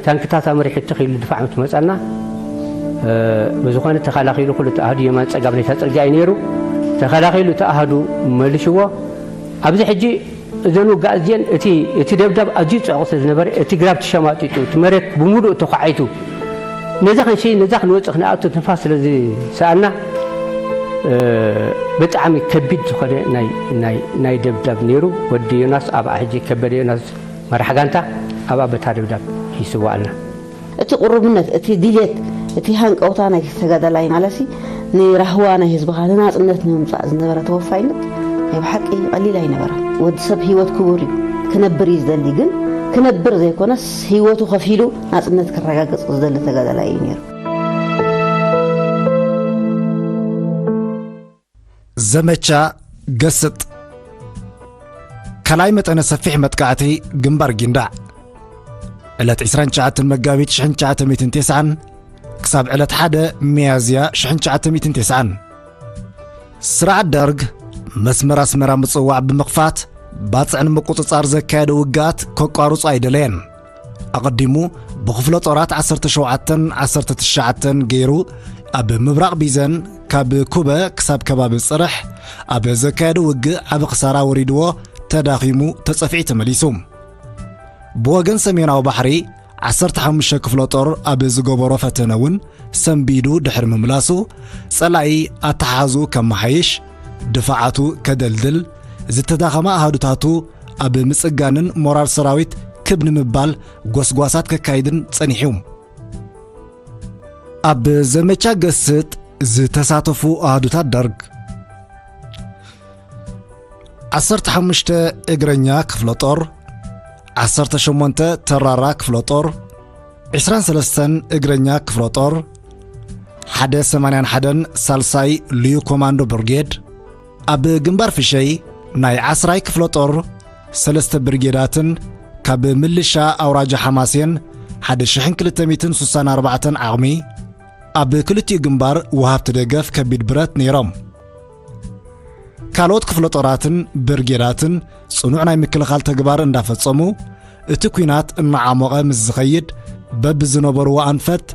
ታንክታት ኣመሪሑ ትኽ ኢሉ ድፋዕ ምስ መጸና፣ እ፣ ብዝኾነ ተኸላኺሉ ክልተ ኣሃዱ የማን ጸጋም ናይታ ጽርግያ እዩ ነይሩ። ተኸላኺሉ እቲ ኣሃዱ መልሽዎ። ኣብዚ ሕጂ እዘን ውጋእ እዚአን እቲ፣ እቲ ደብዳብ ኣዝዩ ጽዑቕ ስለ ዝነበረ እቲ ግራብ ተሸማጢጡ፣ እቲ መሬት ብምሉእ ተዃዒቱ፣ ነዛ ክንሸይ ነዛ ክንወጽእ ክንኣቱ ትንፋስ ስለ ዝሰኣና፣ እ፣ ብጣዕሚ ከቢድ ዝኾነ ናይ፣ ናይ፣ ናይ ደብዳብ ነይሩ። ወዲ ዮናስ ኣብኣ ሕጂ ከበደ ዮናስ መራሕ ጋንታ ኣብኣ በታ ደብዳብ ይስዋኣልና። እቲ ቁርብነት፣ እቲ ድልየት፣ እቲ ሃንቀውታ ናይ ተጋዳላይ ማለትሲ ንራህዋ ናይ ህዝብኻ ንናጽነት ንምምጻእ ዝነበረ ተወፋይነት ናይ ብሓቂ ቀሊል ኣይነበረን። ወዲ ሰብ ህይወት ክቡር እዩ፣ ክነብር እዩ ዝደሊ፣ ግን ክነብር ዘይኮነስ ህይወቱ ከፊሉ ናጽነት ክረጋገጽ ዝደሊ ተጋዳላይ እዩ ነይሩ። ዘመቻ ገስጥ። ካልኣይ መጠነ ሰፊሕ መጥቃዕቲ ግንባር ጊንዳዕ። ዕለት ዕስራን ትሽዓተን መጋቢት ሽሕን ትሽዓተ ሚእትን ተስዓን ክሳብ ዕለት ሓደ ሚያዝያ ሽሕን ትሽዓተ ሚእትን ተስዓን። ስርዓት ደርግ መስመር ኣስመራ ምጽዋዕ ብምኽፋት ባጽዕ ንምቁጽጻር ዘካየደ ውግኣት ከቋርጾ ኣይደለየን። ኣቐዲሙ ብኽፍለ ጦራት ዓሰርተ ሸውዓተን ዓሰርተ ትሽዓተን ገይሩ ኣብ ምብራቕ ቢዘን ካብ ኩበ ክሳብ ከባቢ ጽርሕ ኣብ ዘካየዶ ውግእ ዓቢ ክሳራ ወሪድዎ ተዳኺሙ ተጸፍዒ ተመሊሱ። ብወገን ሰሜናዊ ባሕሪ ዓሰርተ ሓሙሽተ ክፍለ ጦር ኣብ ዝገበሮ ፈተነ እውን ሰንቢዱ ድሕሪ ምምላሱ ጸላኢ ኣተሓሕዝኡ ከመሓይሽ፣ ድፋዓቱ ከደልድል፣ ዝተዳኸማ ኣሃዱታቱ ኣብ ምጽጋንን ሞራል ሰራዊት ክብ ንምባል ጎስጓሳት ከካይድን ጸኒሑ። ኣብ ዘመቻ ገስጥ ዝተሳተፉ ኣሃዱታት ደርግ ዓሰርተ ሓሙሽተ እግረኛ ክፍለ ጦር፣ ዓሰርተ ሸሞንተ ተራራ ክፍለ ጦር፣ ዕስራን ሰለስተን እግረኛ ክፍለ ጦር፣ ሓደ ሰማንያን ሓደን ሳልሳይ ልዩ ኮማንዶ ብርጌድ፣ ኣብ ግንባር ፍሸይ ናይ ዓስራይ ክፍለ ጦር ሰለስተ ብርጌዳትን ካብ ምልሻ ኣውራጃ ሓማሴን ሓደ ሽሕን ክልተ ሚእትን ስሳን ኣርባዕተን ዓቕሚ ኣብ ክልቲኡ ግንባር ወሃብቲ ደገፍ ከቢድ ብረት ነይሮም። ካልኦት ክፍለ ጦራትን ብርጌዳትን ጽኑዕ ናይ ምክልኻል ተግባር እንዳፈጸሙ እቲ ኲናት እናዓሞቐ ምስ ዝኸይድ በብዝነበርዎ ኣንፈት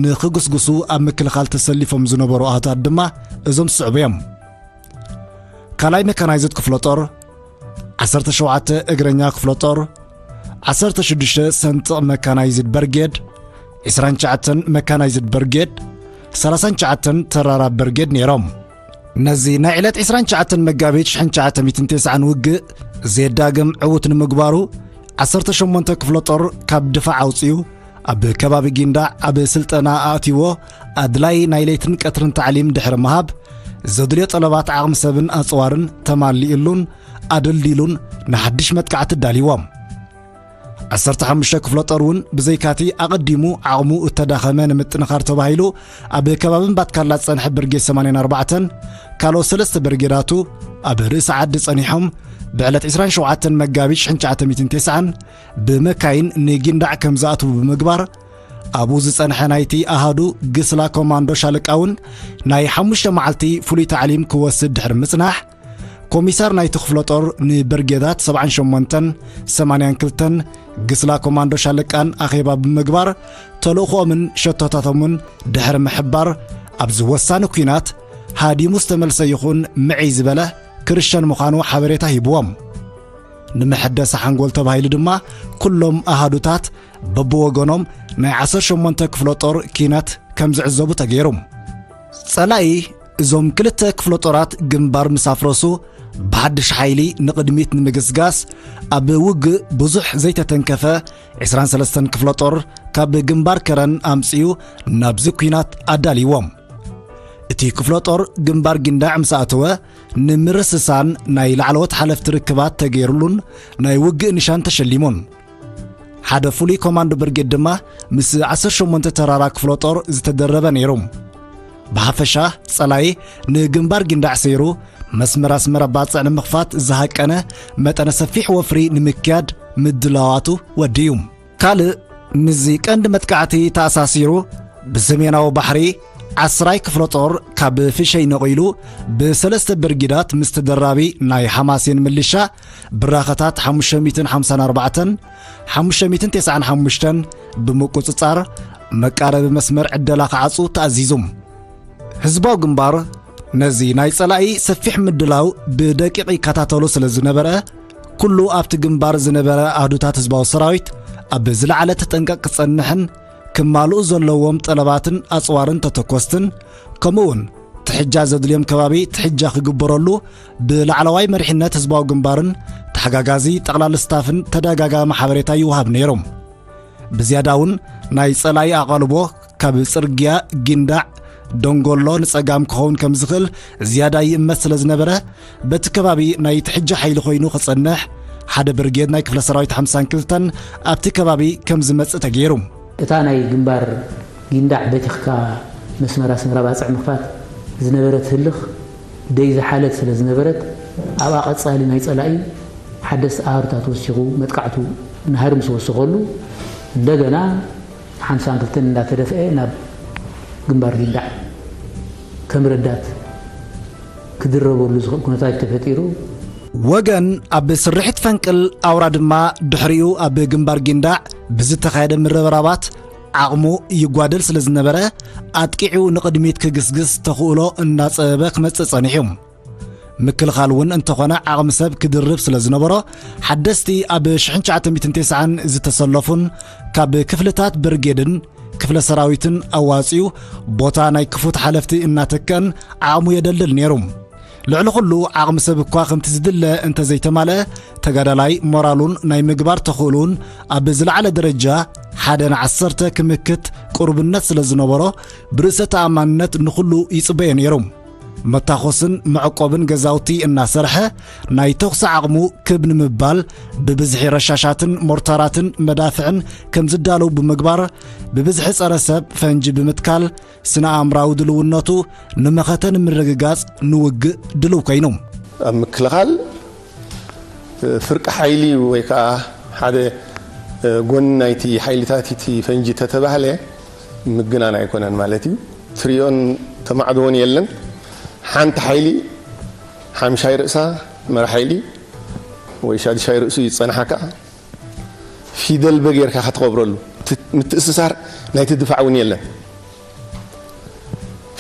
ንኽግስግሱ ኣብ ምክልኻል ተሰሊፎም ዝነበሩ ኣህታት ድማ እዞም ዝስዕቡ እዮም። ካልኣይ መካናይዝድ ክፍለ ጦር፣ ዓሰርተ ሸውዓተ እግረኛ ክፍለ ጦር፣ ዓሰርተ ሽዱሽተ ሰንጥቕ መካናይዝድ በርጌድ፣ ዕስራን ትሽዓተን መካናይዝድ በርጌድ፣ ሰላሳን ትሽዓተን ተራራ በርጌድ ነይሮም። ነዚ ናይ ዕለት ዕስራን ትሽዓተን መጋቢት ሽሕን ትሽዓተ ሚእትን ተስዓን ውግእ ዘየዳግም ዕዉት ንምግባሩ ዓሰርተ ሸሞንተ ክፍለ ጦር ካብ ድፋዕ ኣውጺኡ ኣብ ከባቢ ጊንዳዕ ኣብ ስልጠና ኣእትይዎ ኣድላይ ናይ ለይትን ቀትርን ታዕሊም ድሕሪ ምሃብ ዘድልዮ ጠለባት ዓቕሚ ሰብን ኣጽዋርን ተማሊእሉን ኣደልዲሉን ንሓድሽ መጥቃዕቲ ኣዳልይዎም። ዓሰርተ ሓሙሽተ ክፍለ ጦር እውን ብዘይካቲ ኣቐዲሙ ዓቕሙ እተዳኸመ ንምጥንኻር ተባሂሉ ኣብ ከባቢ ምባትካላ ዝጸንሐ ብርጌድ ሰማንያን ኣርባዕተን ካልኦት ሰለስተ ብርጌዳቱ ኣብ ርእሲ ዓዲ ጸኒሖም ብዕለት ዕስራን ሸውዓተን መጋቢት ሽሕን ትሽዓተ ሚእትን ተስዓን ብመካይን ንጊንዳዕ ከም ዝኣትዉ ብምግባር ኣብኡ ዝጸንሐ ናይቲ ኣሃዱ ግስላ ኮማንዶ ሻለቃ እውን ናይ ሓሙሽተ መዓልቲ ፍሉይ ታዕሊም ክወስድ ድሕሪ ምጽናሕ ኮሚሳር ናይቲ ክፍለ ጦር ንብርጌዳት ሰብዓን ሸሞንተን ሰማንያን ክልተን ግስላ ኮማንዶ ሻለቃን ኣኼባ ብምግባር ተልእኾኦምን ሸቶታቶምን ድሕሪ ምሕባር ኣብዚ ወሳኒ ኲናት ሃዲሙ ዝተመልሰ ይኹን ምዕይ ዝበለ ክርሸን ምዃኑ ሓበሬታ ሂብዎም። ንምሕደሳ ሓንጎል ተባሂሉ ድማ ኩሎም ኣሃዱታት በብወገኖም ናይ ዓሰርተ ሸሞንተ ክፍለ ጦር ኪነት ከም ዝዕዘቡ ተገይሩ። ጸላኢ እዞም ክልተ ክፍለ ጦራት ግንባር ምስ ኣፍረሱ ብሓድሽ ሓይሊ ንቕድሚት ንምግስጋስ ኣብ ውግእ ብዙሕ ዘይተተንከፈ ዕስራን ሰለስተን ክፍለ ጦር ካብ ግንባር ከረን ኣምጺኡ ናብዚ ኲናት ኣዳልይዎም። እቲ ክፍለ ጦር ግንባር ጊንዳዕ ምስ ኣተወ ንምርስሳን ናይ ላዕለዎት ሓለፍቲ ርክባት ተገይሩሉን ናይ ውግእ ንሻን ተሸሊሙን። ሓደ ፍሉይ ኮማንዶ ብርጌድ ድማ ምስ ዓሰርተ ሸሞንተ ተራራ ክፍለ ጦር ዝተደረበ ነይሩ። ብሓፈሻ ጸላኢ ንግንባር ጊንዳዕ ሰይሩ መስመር ኣስመራ ባጽዕ ንምኽፋት ዝሃቀነ መጠነ ሰፊሕ ወፍሪ ንምክያድ ምድላዋቱ ወድዩ። ካልእ ምስዚ ቀንዲ መጥቃዕቲ ተኣሳሲሩ ብሰሜናዊ ባሕሪ ዓስራይ ክፍለ ጦር ካብ ፍሸይ ነቒሉ ብሰለስተ ብርጊዳት ምስ ተደራቢ ናይ ሓማሴን ምልሻ ብራኸታት ሓሙሽተ ሚእትን ሓምሳን ኣርባዕተን፣ ሓሙሽተ ሚእትን ተስዓን ሓሙሽተን ብምቁጽጻር መቃረቢ መስመር ዕደላ ክዓጹ ተኣዚዙ። ህዝባዊ ግንባር ነዚ ናይ ጸላኢ ሰፊሕ ምድላው ብደቂቕ ይከታተሎ ስለ ዝነበረ፣ ኩሉ ኣብቲ ግንባር ዝነበረ ኣሃዱታት ህዝባዊ ሰራዊት ኣብ ዝለዓለ ተጠንቀቕ ክጸንሕን ክማልኡ ዘለዎም ጠለባትን ኣጽዋርን ተተኮስትን፣ ከምኡውን ትሕጃ ዘድልዮም ከባቢ ትሕጃ ክግበረሉ ብላዕለዋይ መሪሕነት ህዝባዊ ግንባርን ተሓጋጋዚ ጠቕላሊ ስታፍን ተደጋጋሚ ሓበሬታ ይወሃብ ነይሩ። ብዝያዳ እውን ናይ ጸላኢ ኣቓልቦ ካብ ጽርግያ ጊንዳዕ ደንጎሎ ንጸጋም ክኸውን ከም ዝኽእል ዝያዳ ይእመት ስለ ዝነበረ፣ በቲ ከባቢ ናይ ትሕጃ ሓይሊ ኮይኑ ክጸንሕ፣ ሓደ ብርጌድ ናይ ክፍለ ሰራዊት ሓምሳን ክልተን ኣብቲ ከባቢ ከም ዝመጽእ ተገይሩ። እታ ናይ ግንባር ጊንዳዕ በቲኽካ መስመር ኣስመራ ባጽዕ ምኽፋት ዝነበረት ህልኽ ደይ ዝሓለት ስለ ዝነበረት፣ ኣብኣ ቀጻሊ ናይ ጸላኢ ሓደስቲ ኣሃዱታት ወሲኹ መጥቃዕቱ ናህሪ ምስ ወሰኸሉ፣ እንደገና ሓምሳን ክልተን እንዳተደፍአ ናብ ግንባር ጊንዳዕ ከም ረዳት ክድረበሉ ዝኽእል ኩነታት ተፈጢሩ። ወገን ኣብ ስርሒት ፈንቅል ኣውራ ድማ ድሕሪኡ ኣብ ግንባር ጊንዳዕ ብዝተኻየደ ምርብራባት ዓቕሙ ይጓደል ስለ ዝነበረ፣ ኣጥቂዑ ንቕድሚት ክግስግስ ተኽእሎ እናጸበበ ክመጽእ ጸኒሑ። ምክልኻል እውን እንተኾነ ዓቕሚ ሰብ ክድርብ ስለ ዝነበሮ፣ ሓደስቲ ኣብ ሽሕን ትሽዓተ ሚእትን ተስዓን ዝተሰለፉን ካብ ክፍልታት ብርጌድን ክፍለ ሰራዊትን ኣዋጺኡ ቦታ ናይ ክፉት ሓለፍቲ እናተከአን ዓቕሙ የደልድል ነይሩ። ልዕሊ ኩሉ ዓቕሚ ሰብ እኳ ከምቲ ዝድለ እንተዘይተማልአ፣ ተጋዳላይ ሞራሉን ናይ ምግባር ተኽእሉን ኣብ ዝለዓለ ደረጃ ሓደ ንዓሰርተ ክምክት ቁርብነት ስለ ዝነበሮ፣ ብርእሰ ተኣማንነት ንኹሉ ይጽበዮ ነይሩ። መታኾስን መዕቆብን ገዛውቲ እናሰርሐ፣ ናይ ተኹሲ ዓቕሙ ክብ ንምባል ብብዝሒ ረሻሻትን ሞርታራትን መዳፍዕን ከም ዝዳለው ብምግባር፣ ብብዝሒ ጸረ ሰብ ፈንጂ ብምትካል፣ ስነ ኣእምራዊ ድልውነቱ ንመኸተ ንምርግጋጽ ንውግእ ድልው ኮይኑ። ኣብ ምክልኻል ፍርቂ ሓይሊ ወይ ከዓ ሓደ ጎኒ ናይቲ ሓይልታት እቲ ፈንጂ ተተባህለ ምግናን ኣይኮነን ማለት እዩ። ትሪኦን ተማዕድዎን የለን። ሓንቲ ሓይሊ ሓምሻይ ርእሳ መራ ሓይሊ ወይ ሻድሻይ ርእሱ ይጸንሓካ። ፊደል በ ጌርካ ክትቐብረሉ ት-፣ ምትእስሳር ናይቲ ድፋዕ እውን የለን።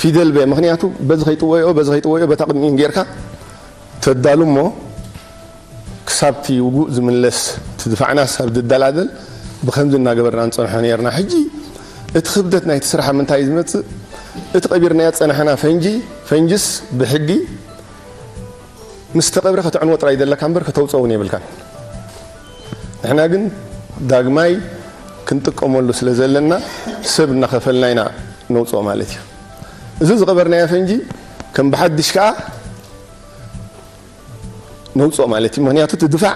ፊደል በ፣ ምኽንያቱ በዚ ከይጥወዮ፣ በዚ ከይጥወዮ፣ በታ ቅድሚኡን ጌርካ ተዳሉ እሞ ክሳብ እቲ ውጉእ ዝምለስ እቲ ድፋዕና ክሳብ ዝደላደል ብኸምዚ እናገበርና ንጸንሖ ነይርና። ሕጂ እቲ ክብደት ናይቲ ስራሕ ኣብ ምንታይ እዩ ዝመጽእ? እቲ ቀቢርናዮ ዝጸናሕና ፈንጂ፣ ፈንጅስ ብሕጊ ምስ ተቐብረ ከተዕንዎ ጥራይ ዘለካ እምበር ከተውፅኦ እውን የብልካን። ንሕና ግን ዳግማይ ክንጥቀመሉ ስለ ዘለና ሰብ እናኸፈልና ኢና ነውፅኦ ማለት እዩ። እዚ ዝቐበርናዮ ፈንጂ ከም ብሓድሽ ከዓ ነውፅኦ ማለት እዩ። ምኽንያቱ እቲ ድፋዕ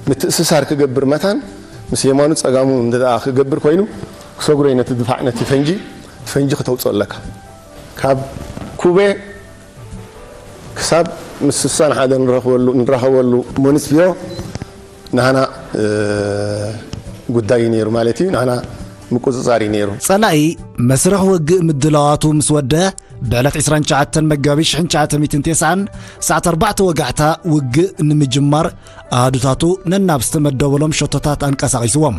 ምትእስሳር ክገብር መታን ምስ የማኑ ፀጋሙ እንተ ደኣ ክገብር ኮይኑ ክሰግሮ እዩ ነቲ ድፋዕ ነቲ ፈንጂ፣ ፈንጂ ክተውፅኦ ኣለካ። ካብ ኩቤ ክሳብ ምስ ስሳን ሓደን ንረኽበሉ፣ ንራኸበሉ ሞንስፒዮ ናህና፣ እ፣ ጉዳይ እዩ ነይሩ ማለት እዩ። ናህና ምቁጽጻር እዩ ነይሩ። ጸላኢ መስርሕ ውግእ ምድላዋቱ ምስ ወደ፣ ብዕለት ዕስራን ትሽዓተን መጋቢት ሽሕን ትሽዓተ ሚእትን ተስዓን ሰዓት ኣርባዕተ ወጋሕታ ውግእ ንምጅማር ኣሃዱታቱ ነናብ ዝተመደበሎም ሸቶታት ኣንቀሳቒስዎም።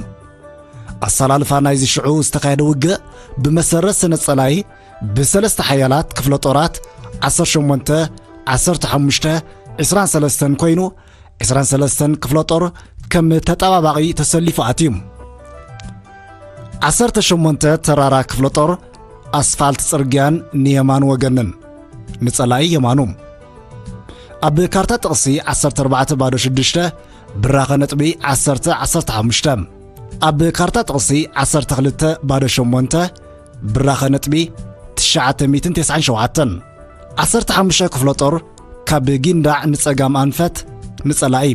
ኣሰላልፋ ናይዚ ሽዑ ዝተኻየደ ውግእ ብመሰረት ሰነድ ጸላኢ ብሰለስተ ሓያላት ክፍለ ጦራት ዓሰርተ ሸሞንተ፣ ዓሰርተ ሓሙሽተ፣ ዕስራን ሰለስተን ኮይኑ፣ ዕስራን ሰለስተን ክፍለ ጦር ከም ተጠባባቒ ተሰሊፉ ኣትዩ። ዓሰርተ ሸሞንተ ተራራ ክፍለ ጦር ኣስፋልት ጽርግያን ንየማን ወገንን፣ ንጸላኢ የማኑ። ኣብ ካርታ ጥቕሲ ዓሰርተ ኣርባዕተ ባዶ ሽዱሽተ፣ ብራኸ ነጥቢ ዓሰርተ ዓሰርተ ሓሙሽተ። ኣብ ካርታ ጥቕሲ ዓሰርተ ክልተ ባዶ ሸሞንተ፣ ብራኸ ነጥቢ ትሽዓተ ሚእትን ተስዓን ሸውዓተን። ዓሰርተ ሓሙሽተ ክፍለ ጦር ካብ ጊንዳዕ ንጸጋም ኣንፈት ንጸላኢ።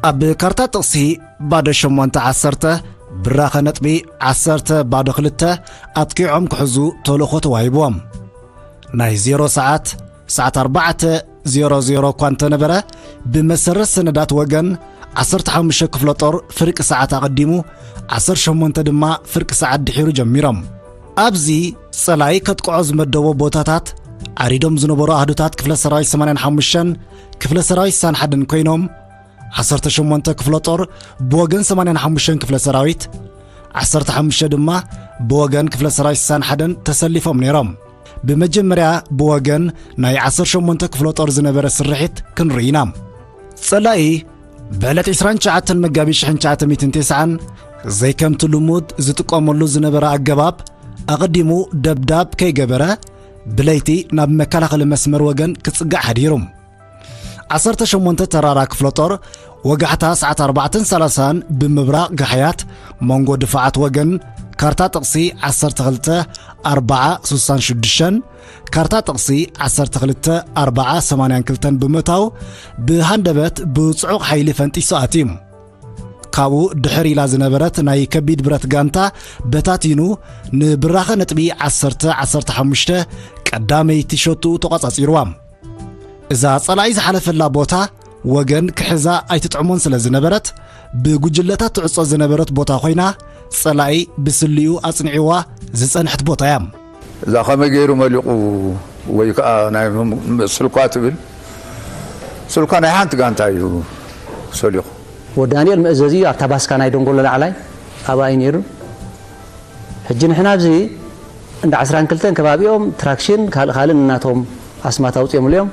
ኣብ ካርታ ጥቕሲ ባዶ ሸሞንተ ዓሰርተ፣ ብራኸ ነጥቢ ዓሰርተ ባዶ ክልተ ኣጥቂዖም ክሕዙ ተልእኾ ተዋሂብዎም። ናይ ዜሮ ሰዓት፣ ሰዓት ኣርባዕተ ዜሮ ዜሮ እኳ እንተነበረ፣ ብመሰረት ሰነዳት ወገን፣ ዓሰርተ ሓሙሽተ ክፍለ ጦር ፍርቂ ሰዓት ኣቐዲሙ፣ ዓሰርተ ሸሞንተ ድማ ፍርቂ ሰዓት ድሒሩ ጀሚሮም። ኣብዚ ጸላኢ ከጥቅዖ ዝመደቦ ቦታታት ዓሪዶም ዝነበሩ ኣሃዱታት ክፍለ ሰራዊት ሰማንያን ሓሙሽተን ክፍለ ሰራዊት ስሳን ሓደን ኮይኖም፣ ዓሰርተ ሸሞንተ ክፍለ ጦር ብወገን ሰማንያን ሓሙሽተን ክፍለ ሰራዊት፣ ዓሰርተ ሓሙሽተ ድማ ብወገን ክፍለ ሰራዊት ስሳን ሓደን ተሰሊፎም ነይሮም። ብመጀመርያ ብወገን ናይ ዓሰርተ ሸሞንተ ክፍለ ጦር ዝነበረ ስርሒት ክንርኢ ኢና። ጸላኢ ብዕለት ዕስራን ትሽዓተን መጋቢት ሽሕን ትሽዓተ ሚእትን ተስዓን ዘይከምቲ ልሙድ ዝጥቀመሉ ዝነበረ ኣገባብ ኣቐዲሙ ደብዳብ ከይገበረ ብለይቲ ናብ መከላኸሊ መስመር ወገን ክጽጋዕ ሓዲሩ። ዓሰርተ ሸሞንተ ተራራ ክፍለ ጦር ወጋሕታ ሰዓት ኣርባዕተን ሰላሳን ብምብራቕ ጋሕያት መንጎ ድፋዓት ወገን ካርታ ጥቕሲ ዓሰርተ ክልተ ኣርባዓ ስሳን ሽዱሽተን ካርታ ጥቕሲ ዓሰርተ ክልተ ኣርባዓ ሰማንያን ክልተን ብምእታው ብሃንደበት ብጽዑቕ ሓይሊ ፈንጢሱ ኣትዩ። ካብኡ ድሕር ኢላ ዝነበረት ናይ ከቢድ ብረት ጋንታ በታቲኑ ንብራኸ ነጥቢ ዓሰርተ ዓሰርተ ሓሙሽተ ቀዳመይቲ ሸትኡ ተቋጻጺርዋ። እዛ ጸላኢ ዝሓለፈላ ቦታ ወገን ክሕዛ ኣይትጥዕሞን ስለ ዝነበረት ብጉጅለታት ትዕጾ ዝነበረት ቦታ ኮይና ጸላኢ ብስሊኡ ኣጽኒዕዋ ዝጸንሐት ቦታ እያ። እዛ ከመይ ገይሩ መሊቑ ወይ ከዓ ናይ ም-፣ ስልኳ ትብል ስልኳ ናይ ሓንቲ ጋንታ እዩ ሰሊኹ። ወዲ ዳንኤል መእዘዚ ኣብታ ባስካ ናይ ደንጎሎ ላዕላይ ኣብኣ እዩ ነይሩ። ሕጂ ንሕና ኣብዚ እንዳ ዓስራን ክልተን ከባቢኦም ትራክሽን ካልእ ካልእ እናቶም ኣስማት ኣውፅኦምሉ እዮም።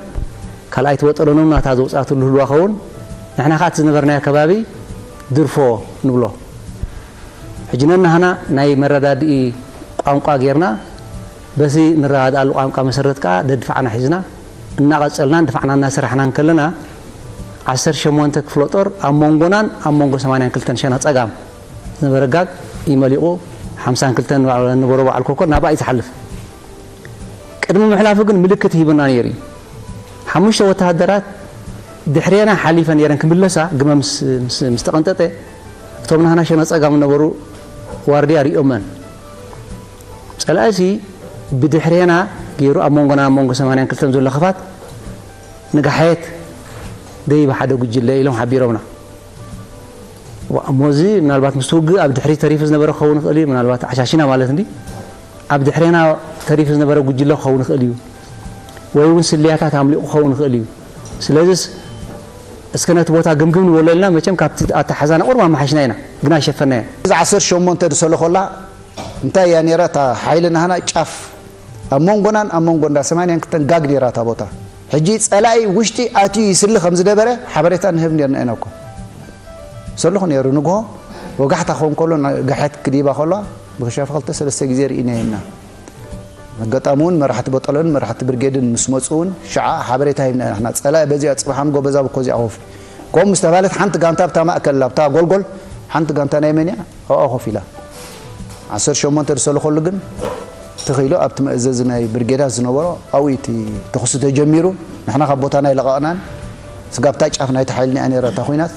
ካልኣይቲ ወጠለኖም ናታ ዘውፅኣትሉ ህልዋ ኸውን። ንሕና ከዓ እቲ ዝነበርናዮ ከባቢ ድርፎ ንብሎ። ሕጂ ነናህና ናይ መረዳድኢ ቋንቋ ጌርና በቲ ንረዳድኣሉ ቋንቋ መሰረት ከዓ ደድፋዕና ሒዝና እናቐፀልናን ድፋዕና እናሰራሕናን ከለና ዓሰርተ ሸሞንተ ክፍለ ጦር ኣብ መንጎናን ኣብ መንጎ ሰማንያን ክልተን ሸነኽ ፀጋም ዝነበረ ጋግ ይመሊቑ ሓምሳን ክልተን ንበሮ በዓል ኮኮር ናብኣ እዩ ዝሓልፍ። ቅድሚ ምሕላፉ ግን ምልክት ሂቡና ነይሩ እዩ። ሓሙሽተ ወተሃደራት ድሕሬና ሓሊፈ ነይረን ክምለሳ ግመ ምስ፣ ምስ፣ ምስ ተቐንጠጠ እቶም ናህና ሸነኽ ፀጋም ዝነበሩ ዋርድያ ሪኦመን። ጸላእሲ ብድሕሬና ገይሩ ኣብ መንጎና ኣብ መንጎ ሰማንያን ክልተን ዘሎ ክፋት ንጋሓየት ደይብ ሓደ ጉጅለ ኢሎም ሓቢሮምና። ዋ፣ እሞ እዚ ምናልባት ምስቲ ውግእ ኣብ ድሕሪት ተሪፉ ዝነበረ ክኸውን ይኽእል እዩ፣ ምናልባት ዓሻሽና ማለት እንዲ ኣብ ድሕሬና ተሪፉ ዝነበረ ጉጅለ ክኸውን ይኽእል እዩ፣ ወይ እውን ስልያታት ኣምሊቑ ክኸውን ይኽእል እዩ። ስለዚስ እስከ ነቲ ቦታ ግምግም ንበሎ ኢልና መቸም ካብቲ ኣተሓዛና ቁሩብ ኣመሓሽና ኢና፣ ግን ኣይሸፈናዮን። እዚ ዓሰርተ ሸሞንተ ዝሰለኾላ እንታይ እያ ነይራ? እታ ሓይሊ ናህና ጫፍ ኣብ መንጎናን ኣብ መንጎ እንዳ ሰማንያን ክልተን ጋግ ነይራ እታ ቦታ። ሕጂ ጸላኢ ውሽጢ ኣትዩ ይስሊ ከም ዝነበረ ሓበሬታ ንህብ ነርና ኢና እኮ። ሰለኹ ነይሩ ንግሆ ወጋሕታ ክኸውን ከሎ ና-፣ ጋሕያት ክድይባ ከለዋ ብክሻፍ ክልተ ሰለስተ ግዜ ርኢናዮ ኢና። ኣጋጣሚ እውን መራሕቲ በጠሎን መራሕቲ ብርጌድን ምስ መጹ እውን ሽዓ ሓበሬታ ሂብና ኢና። ንሕና ጸላኢ በዚኣ ጽባሕ ኣምጎ በዛ ብኮ እዚኣ ኮፍ። ከምኡ ምስ ተባህለት ሓንቲ ጋንታ ኣብታ ማእከል ኣብታ ጎልጎል ሓንቲ ጋንታ ናይ መን እያ ኣብኣ ኮፍ ኢላ። ዓሰርተ ሸሞንተ ዝሰለኸሉ ግን ትኽ ኢሉ ኣብቲ መእዘዚ ናይ ብርጌዳት ዝነበሮ ኣብኡ እቲ ተኹሲ ተጀሚሩ። ንሕና ካብ ቦታና ኣይለቐቕናን። ስጋብታ ጫፍ ናይቲ ሓይልና እያ ነይራ እታ ኹናት።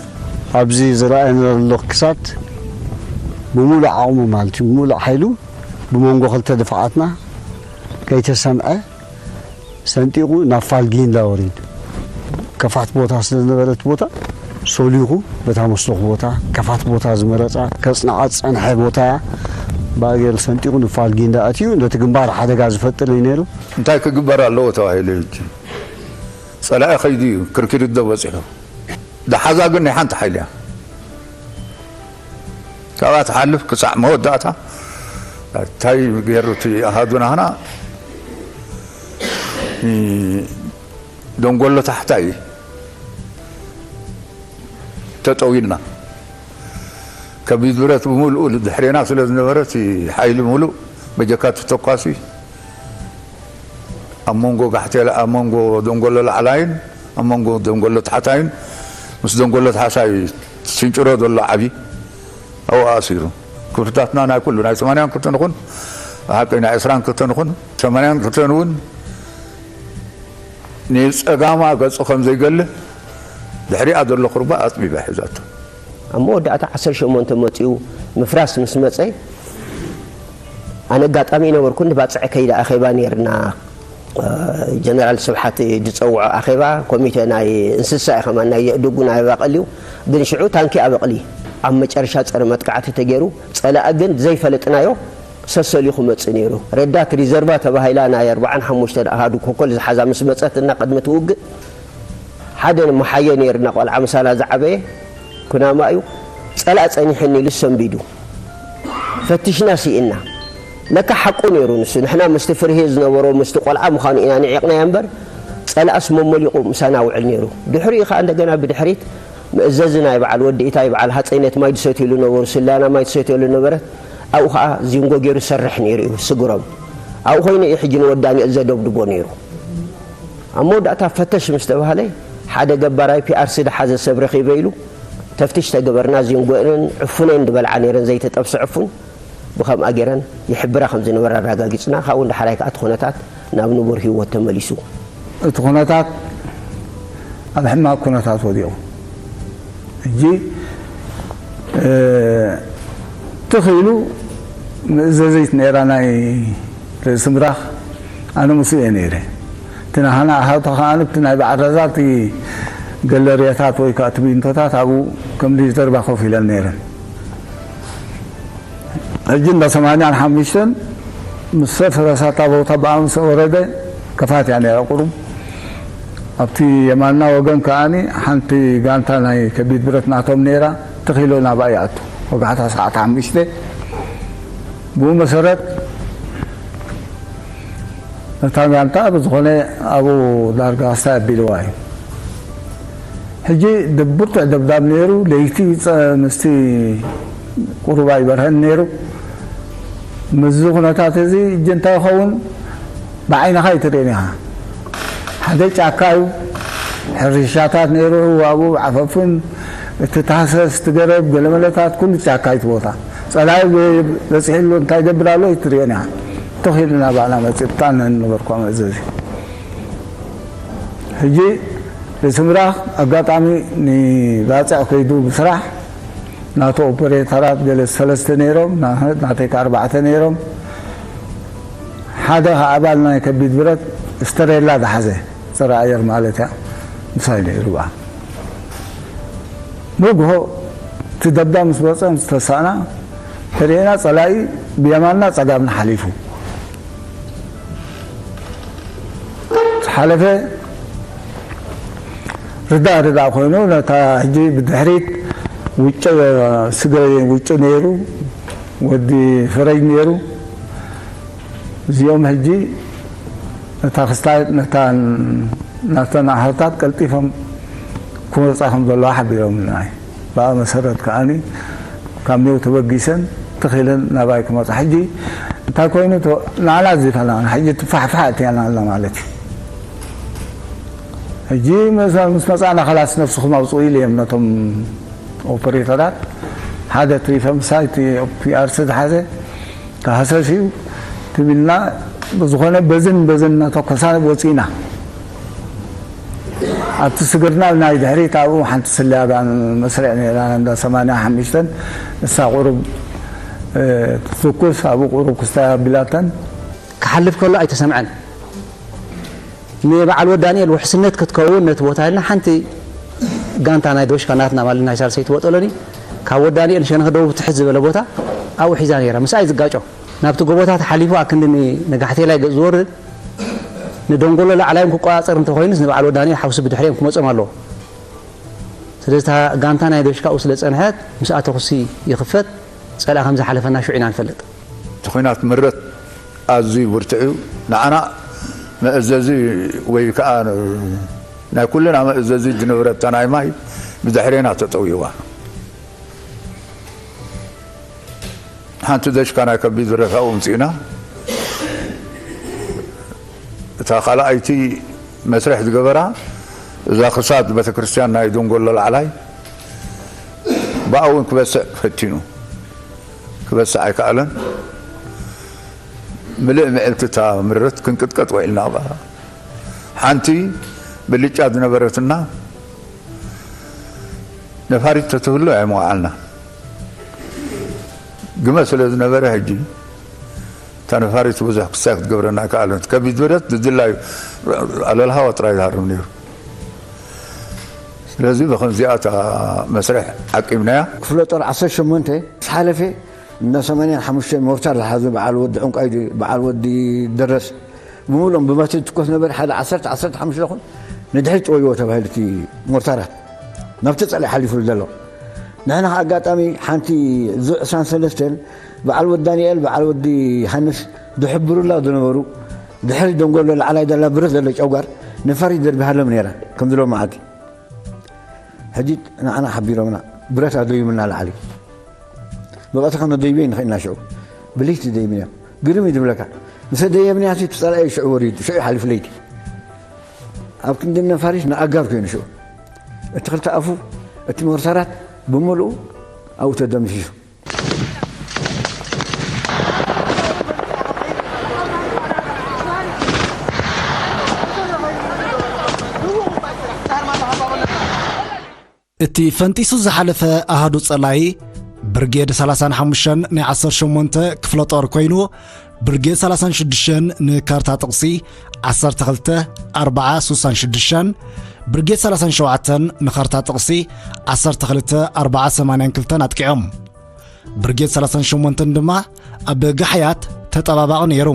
ኣብዚ ዝረኣየና ዘሎ ክሳት ብምሉእ ዓቕሙ ማለት እዩ፣ ብምሉእ ሓይሉ ብመንጎ ክልተ ድፋዓትና ከይተሰምዐ ሰንጢቑ ናብ ፋልጊንዳ ወሪዱ። ከፋት ቦታ ስለ ዝነበረት ቦታ ሶሊኹ በታ መስለኹ ቦታ ከፋት ቦታ ዝመረጻ ከጽንዓ ዝጸንሐ ቦታ እያ። ብኣገር ሰንጢቑ ንፋልጊንዳ ኣትዩ ነቲ ግንባር ሓደጋ ዝፈጥር እዩ ነይሩ። እንታይ ክግበር ኣለዎ ተባሂሉ ሕጂ? ጸላኢ ከይዱ እዩ፣ ክርኪሪት ዶ በጺሑ? ደሓዛ ግን ናይ ሓንቲ ሓይሊ እያ። ካብኣ ትሓልፍ ክሳዕ መወዳእታ እንታይ ገይሩ እቲ ኣሃዱ ናህና እ፣ ደንጎሎ ታሕታይ ተጠው ኢልና። ከቢድ ብረት ብምሉኡ ድሕሬና ስለ ዝነበረ እቲ ሓይሊ ምሉእ በጀካ ተተኳሲ ኣብ መንጎ ጋሕቴላ፣ ኣብ መንጎ ደንጎሎ ላዕላይን ኣብ መንጎ ደንጎሎ ታሕታይን ምስ ደንጎሎ ታሕታይ ስንጭሮ ዘሎ ዓቢ ኣብኡ ኣሲሩ። ክፍልታትና ናይ ኩሉ ናይ ሰማንያን ክልተን ይኹን፣ ብሓቂ ናይ ዕስራን ክልተን ይኹን፣ ሰማንያን ክልተን እውን ንጸጋማ ገጹ ከም ዘይገልህ ድሕሪኣ ዘሎ ቁርባ ኣጽቢባ ሒዛቶ። ኣብ መወዳእታ ዓሰርተ ሸሞንተ መጺኡ ምፍራስ ምስ መጸ፣ ኣነ ኣጋጣሚ ይነበርኩ፣ እንዲ ባጽዕ ከይደ ኣኼባ ነይርና። ጀነራል ስብሓት ዝጸውዖ ኣኼባ፣ ኮሚተ ናይ እንስሳ እዩ፣ ከማን ናይ የእዱጉ ናይ ኣባቕል እዩ። ግን ሽዑ ታንኪ ኣበቕሊ ኣብ መጨረሻ ጸረ መጥቃዕቲ ተገይሩ፣ ጸላኢ ግን ዘይፈለጥናዮ ሰሰልዩ ክመጽእ ነይሩ። ረዳት ሪዘርቫ ተባሂላ ናይ ኣርባዓን ሓሙሽተን ኣሃዱ ኮኮል ዝሓዛ ምስ መጸትና ቅድሚ እቲ ውግእ፣ ሓደ ንመሓየ ነይርና፣ ቆልዓ ምሳና ዝዓበየ ኩናማ እዩ። ጸላእ ጸኒሐኒ ኢሉ ሰንቢዱ። ፈቲሽና ስኢና። ለካ ሓቁ ነይሩ ንሱ። ንሕና ምስቲ ፍርሂ ዝነበሮ ምስቲ ቆልዓ ምዃኑ ኢና ንዒቕናዮ እምበር፣ ጸላእስ መመሊቑ ምሳና ውዕል ነይሩ። ድሕሪኡ ኸኣ እንደገና ብድሕሪት መእዘዚ ናይ በዓል ወዲ ኢታይ፣ በዓል ሃጸይነት ማይ ዝሰትዩሉ ነበሩ፣ ስላና ማይ ትሰትየሉ ነበረት። ኣብኡ ኸኣ ዚንጎ ገይሩ ሰርሕ ነይሩ እዩ ስግሮም። ኣብኡ ኾይኑ እዩ ሕጂ ንወዲ ዳንኤል ዘደብድቦ ነይሩ። ኣብ መወዳእታ ፈተሽ ምስ ተባህለ፣ ሓደ ገባራይ ፒኣርሲ ዝሓዘ ሰብ ረኺበ ኢሉ፣ ተፍትሽ ተገበርና። ዚንጎ እየን ዕፉነን ዝበልዓ ነይረን፣ ዘይተጠብሰ ዕፉን። ብኸምኣ ገይረን ይሕብራ ከም ዝነበራ ኣረጋጊጽና። ካብኡ ንደሓራይ ከኣ እቲ ኩነታት ናብ ንቡር ህይወት ተመሊሱ። እቲ ኩነታት ኣብ ሕማቕ ኩነታት ወዲቑ። ሕጂ፣ እ፣ ትኽ ኢሉ መእዘዚት ነይራ ናይ ርእሲ ምራኽ፣ ኣነ ምስኡ እየ ነይረ። እቲ ናህና ኣሃውታ ከኣ እቲ ናይ በዓል ረዛ እቲ ገለርያታት ወይ ከኣ እቲ ቢንቶታት ኣብኡ ከም ሊዝ ደርባ ኮፍ ኢለን ነይረን። ሕጂ እንዳ ሰማንያን ሓሙሽተን ምስ ፈረሳታ ቦታ ብኣምሰ ወረደ ከፋት እያ ነይራ ቁሩብ። ኣብቲ የማና ወገን ከኣኒ ሓንቲ ጋንታ ናይ ከቢድ ብረት ናቶም ነይራ። ትኺሎ ናብኣ ይኣቱ። ወጋሕታ ሰዓት ሓሙሽተ። ብኡ መሰረት እታ ጋንታ ብዝኾነ ኣብኡ ዳርጋ ክስታይ ኣቢልዋ እዩ። ሕጂ ድ-፣ ብርቱዕ ደብዳብ ነይሩ። ለይቲ ጸ-፣ ምስቲ ቁሩብ ኣይበርሀን ነይሩ። ምስዚ ኩነታት እዚ እጂ እንታይ ይኸውን? ብዓይንኻ ኣይትርእን ኢኻ። ሓደ ጫካ እዩ። ሕርሻታት ነይሩ፣ ኣብኡ ዓፈፉን፣ እቲ ታህሰስ፣ እቲ ገረብ፣ ገለመለታት፣ ኩሉ ጫካ እዩ እቲ ቦታ። ጸላኢ በ-፣ በጺሕሉ እንታይ ይገብር ኣሎ ኣይትርእን ኢኻ። ትኽ ኢልና ባዕና መጺእታን ነበርኳ መእዘዚ። ሕጂ ርእሲ ምራኽ ኣጋጣሚ ንባጽዕ ከይዱ ብስራሕ ናቱ ኦፐሬተራት ገለ ሰለስተ ነይሮም፣ ና-፣ ናተይ ከኣ ኣርባዕተ ነይሮም። ሓደ ከኣ ኣባል ናይ ከቢድ ብረት ስተሬላ ዝሓዘ፣ ጸረ ኣየር ማለት እያ፣ ምሳይ ነይሩ በኣ። ንግሆ እቲ ደብዳብ ምስ በጸ፣ ምስ ተሳእና፣ ተርእየና ጸላኢ ብየማንና ጸጋምና ሓሊፉ። ዝሓለፈ ርዳእ ርዳእ ኮይኑ፣ ነታ ሕጂ ብድሕሪት ውጭ፣ ስገ ውጭ ነይሩ፣ ወዲ ፈረጅ ነይሩ። እዚኦም ሕጂ ነታ ክስታይ፣ ነታ፣ ናብተን ኣሃታት ቀልጢፎም ክመጻ ከም ዘለዋ ሓቢሮምና እዩ። ብኣ መሰረት ከኣኒ ካብ ኔው ተበጊሰን ትኺለን ናባይ ክመጻ። ሕጂ እንታይ ኮይኑ፣ ቶ-፣ ንዓና ዝፈና፣ ሕጂ ትፋሕፋሕ እትያና ኣላ ማለት እዩ። ሕጂ ምስ፣ ምስ መጻና፣ "ኸላስ ነፍስኹም ኣውጽኡ" ኢሉ እዮም ነቶም ኦፐሬተራት። ሓደ እቲ ፈምሳይ፣ እቲ ፒኣርሲ ዝሓዘ፣ ተሃሰስ እዩ ትብልና። ብዝኾነ በዝን በዝን እናተኮሳ ወፂና። ኣብቲ ስግርና ናይ ድሕሪት ኣብኡ ሓንቲ ስልያ መስርዕ ነይራ፣ እንዳ ሰማንያ ሓሙሽተን፣ እሳ ቁሩብ፣ እ፣ ትትኩስ፣ ኣብኡ ቁሩብ ክስታይ ኣቢላተን። ክሓልፍ ከሎ ኣይተሰምዐን። ንበዓል ወዲ ዳንኤል ውሕስነት ክትከውን ነቲ ቦታ ኢልና ሓንቲ ጋንታ ናይ ዶሽካ ናትና ማለት ናይ ሳልሰይቲ ወጠሎኒ ካብ ወዲ ዳንኤል ሸነኽ ደቡብ ትሕት ዝበለ ቦታ ኣብኡ ሒዛ ነይራ። ምስኣ እዩ ዝጋጮ። ናብቲ ጎቦታት ሓሊፉ ኣክንዲ ን-፣ ንጋሕቴላይ ገጽ ዝወርድ ንደንጎሎ ላዕላዮም ክቆጻጸር እንተኾይኑስ ንበዓል ወዲ ዳንኤል ሓውሲ ብድሕሪኦም ክመጾም ኣለዎ። ስለዚ እታ ጋንታ ናይ ዶሽካኡ ስለ ጸንሐት ምስኣ ተኹሲ ይኽፈት። ጸላኢ ከም ዝሓለፈና ሽዑ ኢና ንፈልጥ። እቲ ኲናት ምረት ኣዝዩ ብርቱዕ እዩ። ንዓና መእዘዚ ወይ ከዓ ናይ ኩልና መእዘዚ ዝነበረ እታ ናይ ማይ ብድሕሬና ተጠውይዋ። ሓንቲ ደሽካ ናይ ከቢድ ብረት ኣብኡ ምፅእና። እታ ካልኣይቲ መስርሕ ዝገበራ እዛ ክሳድ ቤተክርስትያን ናይ ደንጎሎ ላዕላይ ብኣ እውን ክበስዕ ፈቲኑ። ክበስዕ ኣይከኣለን። ምልእ ምዕልቲ እታ ምረት ክንቅጥቀጥ ውዒልና። ሓንቲ ብልጫ ዝነበረትና ነፋሪት ተትህሉ ኣይምወዓልና። ግመ ስለ ዝነበረ ሕጂ እታ ነፋሪት ብዙሕ ክሳይ ክትገብረና ኣይከኣለን። ከቢድ ብረት ብድላዩ ኣለልሃዋ ጥራይ ዝሃርም ነይሩ። ስለዚ ብኸምዚኣ እታ መስርሕ ዓቂብናያ። ክፍለ ጦር ዓሰርተ ሸሞንተ ዝሓለፈ እንዳ ሰማንያን ሓሙሽተን ሞርታር ዝሓዘ በዓል ወዲ ዕንቋይ፣ በዓል ወዲ ደረስ ብምሉኦም ብመትሪ ትኮስ ነበር። ሓደ ዓሰርተ፣ ዓሰርተ ሓሙሽተ ኹን ንድሕሪት ጥወይዎ ተባሂሉ እቲ ሞርታራት ናብቲ ጸላኢ ሓሊፉ ዘሎ። ንሕና ከኣ ኣጋጣሚ ሓንቲ ዙ ዕስራን ሰለስተን በዓል ወዲ ዳንኤል፣ በዓል ወዲ ሃንስ ዝሕብሩላ ዝነበሩ፣ ድሕሪ ደንጎሎ ላዕላይ ዘላ ብረት ዘሎ ጨጓር ነፋሪት ዘርቢሃሎም ነይራ። ከምዚ ሎም መዓልቲ ሕጂ ንዓና ሓቢሮምና፣ ብረት ኣደዩምና ላዕሊ። ብቐትሪ ከነደይብዮ ንኽእል ኢና ሽዑ። ብለይቲ ደይብና። ግርም እዩ ዝብለካ። ምስ ደየብናያ እቲ ጸላኢ ሽዑ ወሪዱ፣ ሽዑ ሓሊፉ ለይቲ። ኣብ ክንዲ ነፋሪት ንኣጋር ኮይኑ ሽዑ። እቲ ክልተ ኣፉ፣ እቲ ሞርታራት ብምሉኡ ኣብኡ ተደምሲሱ። እቲ ፈንጢሱ ዝሓለፈ ኣሃዱ ጸላኢ ብርጌድ ሰላሳን ሓሙሽተን ናይ ዓሰርተ ሸሞንተ ክፍለ ጦር ኮይኑ፣ ብርጌድ ሰላሳን ሽዱሽተን ንካርታ ጥቕሲ ዓሰርተ ክልተ ኣርብዓ ስሳን ሽዱሽተን፣ ብርጌድ ሰላሳን ሸውዓተን ንካርታ ጥቕሲ ዓሰርተ ክልተ ኣርብዓ ሰማንያን ክልተን ኣጥቂዖም። ብርጌድ ሰላሳን ሸሞንተን ድማ ኣብ ጋሕያት ተጠባባቒ ነይሩ።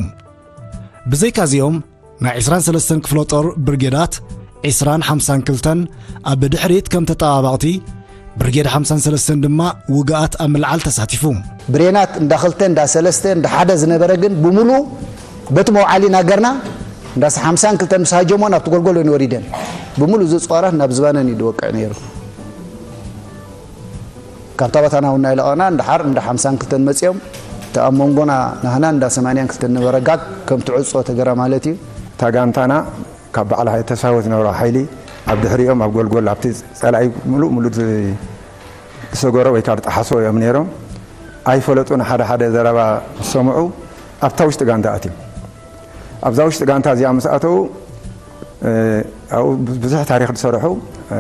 ብዘይካዚኦም ናይ ዕስራን ሰለስተን ክፍለ ጦር ብርጌዳት ዕስራን ሓምሳን ክልተን ኣብ ድሕሪት ከም ተጠባባቕቲ፣ ብርጌድ ሓምሳን ሰለስተን ድማ ውግኣት ኣብ ምልዓል ተሳቲፉ። ብሬናት እንዳ ክልተ፣ እንዳ ሰለስተ፣ እንዳ ሓደ ዝነበረ ግን ብምሉኡ በቲ መውዓሊ ናገርና እንዳ ሓምሳን ክልተን ምስ ሃጀሞ ናብቲ ጎልጎል ወሪደን። ብምሉእ እዚ ጾራት ናብ ዝባነን እዩ ዝወቅዕ ነይሩ። ካብታ ቦታ ናውና ይለቐና፣ እንድሓር እንዳ ሓምሳን ክልተን መጺኦም፣ እቲ ኣብ መንጎና ናህና እንዳ ሰማንያን ክልተን ነበረ ጋግ ከም ትዕጾ ተገራ ማለት እዩ። እታ ጋንታና ካብ ባዕላ እተሳህወ ዝነበረ ሓይሊ ኣብ ድሕሪኦም ኣብ ጎልጎል ኣብቲ ጸላኢ ምሉእ ምሉእ ዝ-፣ ዝሰገሮ ወይ ካብ ዝጠሓሶ እዮም ነይሮም። ኣይፈለጡን። ሓደ ሓደ ዘረባ ምስ ሰምዑ ኣብታ ውሽጢ ጋንታ ኣትዮም። ኣብዛ ውሽጢ ጋንታ እዚኣ ምስ ኣተዉ፣ እ፣ ኣብኡ ብዙሕ ታሪኽ ዝሰርሑ፣ እ፣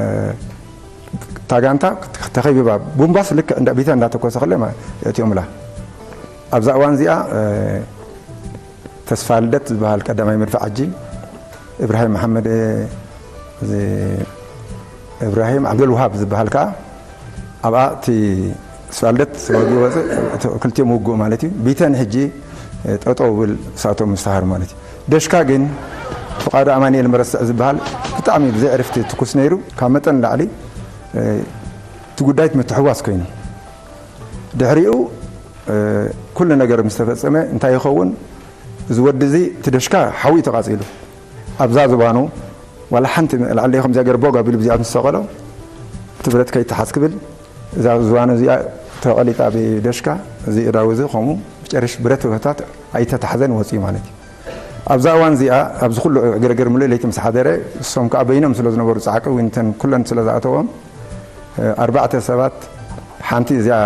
እታ ጋንታ ተኸቢባ፣ ቡምባስ ልክዕ እንዳ-፣ ቢተ እንዳተኮሰ ከሎ ማ-፣ የእትዮምላ። ኣብዛ እዋን እዚኣ፣ እ፣ ተስፋ ልደት ዝበሃል ቀዳማይ መድፍዕ ሕጂ፣ እብራሂም መሓመድ፣ እ፣ እዚ እብራሂም ዓብደልውሃብ ዝበሃል ከኣ ኣብኣ እቲ ስፋልደት ወጊኡ ወፅእ፣ እቲ ክልቲኦም ውግኡ ማለት እዩ። ቢተን ሕጂ ጠጠው ብል እሳቶም ምስተሃር ማለት እዩ። ደሽካ ግን ፍቓዱ ኣማኑኤል መረስዕ ዝበሃል ብጣዕሚ ብዘይ ዕርፍቲ ትኩስ ነይሩ። ካብ መጠን ላዕሊ እቲ ጉዳይ ምትሕዋስ ኮይኑ ድሕሪኡ ኩሉ ነገር ምስ ተፈጸመ እንታይ ይኸውን? እዚ ወዲ እዚ እቲ ደሽካ ሓዊ ተቓጺሉ ኣብዛ ዝባኑ ዋላ ሓንቲ ልዕሊ ከምዚኣ ገይሩ ቦግ ኣቢሉ ብዚኣ ምስ ሰቐሎ እቲ ብረት ከይተሓዝ ክብል እዛ ዝባኑ እዚኣ ተቐሊጣ ብደሽካ እዚ እዳው እዚ ከምኡ ብጨርሽ ብረት ብረታት ኣይተታሕዘን ወፂኡ ማለት እዩ። ኣብዛ እዋን እዚኣ ኣብዚ ኩሉ ዕግርግር ምሉእ ለይቲ ምስ ሓደረ እሶም ከዓ በይኖም ስለ ዝነበሩ ፃዕቂ እውን እተን ኩለን ስለ ዝኣተዎም ኣርባዕተ ሰባት ሓንቲ እዚኣ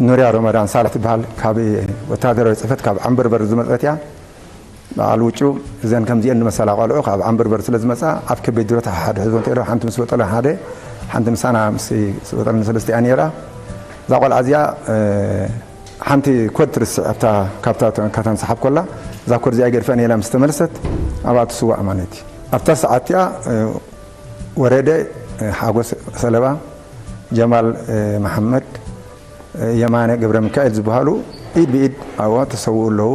ኑርያ ረመዳን ሳልሕ ትበሃል ካብ ወታደራዊ ፅፈት ካብ ዓንበርበር ዝመፀት እያ። በዓል ውጩ እዘን ከምዚአን ዝመሰላ ቆልዑ ካብ ዓንበርበር ስለ ዝመፃ ኣብ ከቢድ ድሮ ተሓሓድ ሕዞ እንተኢሎ ሓንቲ ምስ በጠሎ ሓደ ሓንቲ ምሳና ምስ በጠሎ ሰለስቲኣ ነይራ። እዛ ቆልዓ እዚኣ ሓንቲ ኮድ ትርስዕ ኣብታ ካብታ ከተንሰሓብ ኮላ እዛ ኮድ እዚኣ ገድፈን ኢላ ምስ ተመለሰት ኣብኣ ትስዋእ ማለት እዩ። ኣብታ ሰዓት እቲኣ ወረደ ሓጎስ ሰለባ፣ ጀማል መሓመድ፣ የማነ ገብረ ሚካኤል ዝበሃሉ ኢድ ብኢድ ኣብኣ ተሰውኡ ኣለዉ።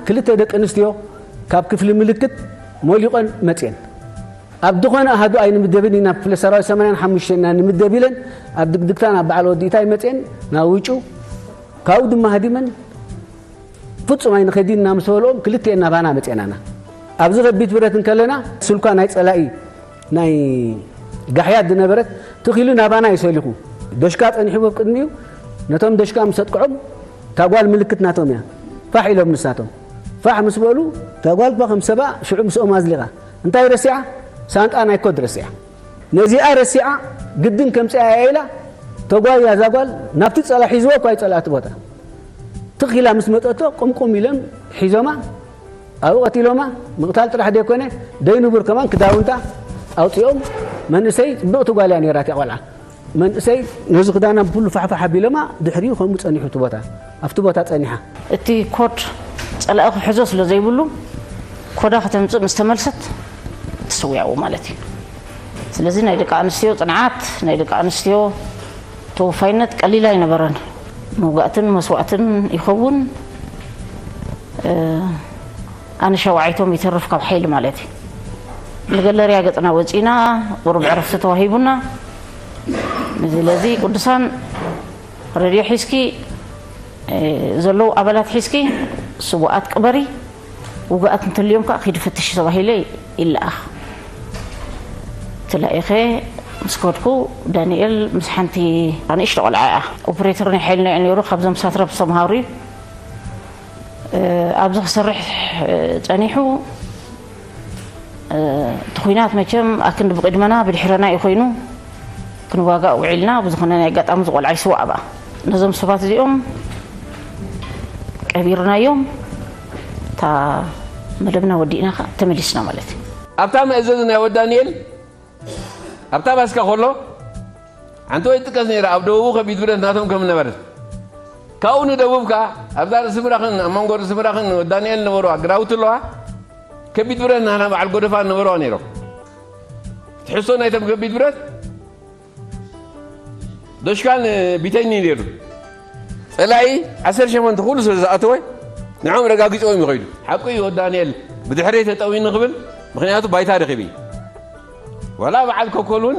ክልተ ደቂ ኣንስትዮ ካብ ክፍሊ ምልክት ሞሊቐን መፅየን። ኣብ ዝኾነ ኣሃዱ ኣይንምደብን ኢና፣ ክፍለ ሰራዊት ሰማንያን ሓሙሽተን ኢና ንምደብ ኢለን ኣብ ድግድግታ ናብ በዓል ወዲ ኢታይ መፅየን ናብ ውጩ ካብኡ ድማ ሃዲመን ፍጹም ኣይንኸይድን ኢና ምስ በልኦም ክልቲኤን ናባና መጺኤናና። ኣብዚ ከቢድ ብረት እንከለና ስልኳ ናይ ጸላኢ ናይ ጋሕያት ዝነበረት ትኺሉ ናባና እዩ ሰሊኹ። ደሽካ ጸኒሕዎ ኣብ ቅድሚኡ ነቶም ደሽካ ምስ ኣጥቅዖም እታ ጓል ምልክት ናቶም እያ። ፋሕ ኢሎም ንሳቶም ፋሕ ምስ በሉ እታ ጓል እኳ ከም ሰብኣ ሽዑ ምስኦም ኣዝሊቓ እንታይ ረሲዓ? ሳንጣ ናይ ኮድ ረሲዓ። ነዚኣ ረሲዓ ግድን ከምፅኣ እያ ኢላ ተጓያ እዛ ጓል ናብቲ ፀላ ሒዝዎ እኳ ይፀልኣ እቲ ቦታ ትኽ ኢላ ምስ መጠቶ ቁምቁም ኢሎም ሒዞማ ኣብኡ ቀቲሎማ። ምቕታል ጥራሕ ዘይኮነ ደይንቡር ከማን ክዳውንታ ኣውፂኦም መንእሰይ ፅብቕቲ ጓል እያ ነይራ እቲኣ ቆልዓ መንእሰይ ነዚ ክዳና ብኩሉ ፋሕፋሕ ኣቢሎማ ድሕሪኡ ከምኡ ፀኒሑ እቲ ቦታ ኣብቲ ቦታ ፀኒሓ። እቲ ኮድ ፀላኢ ክሕዞ ስለ ዘይብሉ ኮዳ ከተምፅእ ምስ ተመልሰት ትስውያዎ ማለት እዩ። ስለዚ ናይ ደቂ ኣንስትዮ ፅንዓት ናይ ደቂ ኣንስትዮ ተወፋይነት ቀሊል ኣይነበረን። መውጋእትን መስዋእትን ይኸውን ኣነ ሸውዓይቶም ይተርፍ ካብ ሓይሊ ማለት እዩ። ንገለርያ ገፅና ወፂና ቁሩብ ዕረፍቲ ተዋሂቡና። ስለዚ ቅዱሳን ሬድዮ ሒዝኪ ዘለዉ ኣባላት ሒዝኪ ስዉኣት ቅበሪ፣ ውጉኣት እንተልዮም ከዓ ኪዲ ፈትሺ ተባሂለ ይለኣኽ። ተላኢኸ ምስ ከድኩ፣ ዳንኤል ምስ ሓንቲ ንእሽቶ ቆልዓ እያ። ኦፕሬተር ናይ ሓይሊ ናይ ነይሩ፣ ካብዞም ሳትራፕ ዝተምሃሩ እዩ። ኣብዚ ክሰርሕ ጸኒሑ፣ እቲ ኹናት መቸም ኣክንዲ ብቕድመና ብድሕረና እዩ ኮይኑ፣ ክንዋጋእ ውዒልና። ብዝኾነ ናይ ኣጋጣሚ ዝቆልዓ ይስዋዕ ብኣ። ነዞም ሰባት እዚኦም ቀቢርናዮም፣ እታ መደብና ወዲእና ከኣ ተመሊስና ማለት እዩ። ኣብታ መእዘዚ ናይ ወዲ ዳንኤል ኣብታ ባስካ ከሎ ሓንቲ ወይ ትጥቀስ ነይራ፣ ኣብ ደቡቡ ከቢድ ብረት ናቶም ከም ነበረት። ካብኡ ንደቡብ ከኣ ኣብዛ ርእሲ ምራኽን ኣብ መንጎ ርእሲ ምራኽን ወዲ ዳንኤል ነበሩ ኣግራውቲ ኣለዋ። ከቢድ ብረት ናና በዓል ጎደፋ ነበረዋ ነይሮም። ትሕዝቶ ናይቶም ከቢድ ብረት ዶሽካን ቢተኒ ነይሩ። ጸላኢ ዓሰርተ ሸሞንተ ኩሉ ስለ ዝኣተወ ንዖም ረጋጊጾም ይኸይዱ። ሓቁ እዩ ወዲ ዳንኤል ብድሕረይ ተጠውዩ ንኽብል፣ ምኽንያቱ ባይታ ረኺቡ እዩ። ዋላ በዓል ኮኮል እውን